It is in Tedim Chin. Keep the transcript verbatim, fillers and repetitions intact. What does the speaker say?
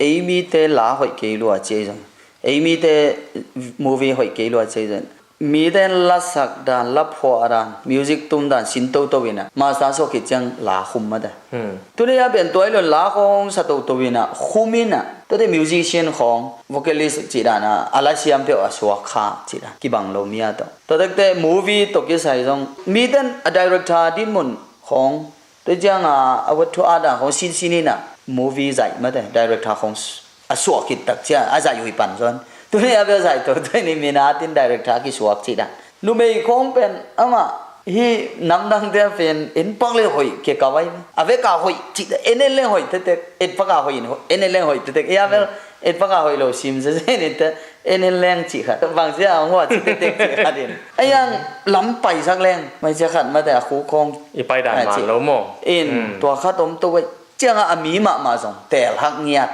ei mite la hoih kei lua ci ei zong, ei mite movie hoih kei lua ci ei zong, mite lasak dan, laphuah dan, music tum dan sin toto in ah master suak khit ciang la khum mate. Tuni a pen tua i lon la khawng sa toto in ah khum in ah, tuate musician khawng vocalist cih dan ah a la siam peuh a suak kha cih dan kibang lo mi a tawh. Tua tekte movie tawh kisai zong miten a director dinmun khawng, tua ciang a a wat thu a dan khawng sinsin in ah movie zaih mate, director khawng a suak khit tak ciang a zaih uh hi pan zawn. Tuni a bel zaih toto in i min a tin director kisuak cih dan. Numei khawng pen amah hi namdangte a pen en pak le hoih kekau ai. A vek a hoih cih dan, en en leng hoih tetek, et pak a hoih in hoih, en en leng hoih tetek. Ei a bel et pak a hoih lo sim zezen in te, en en leng cih khat. Bang sia a hua cih tetek cih khat in. Ei ang lam paisak leng mai sia khat mate a khu khawng. I pai dan man lo maw? In tua khat om to wei. Ciang a a mi mahmah zong tel hak ngiat.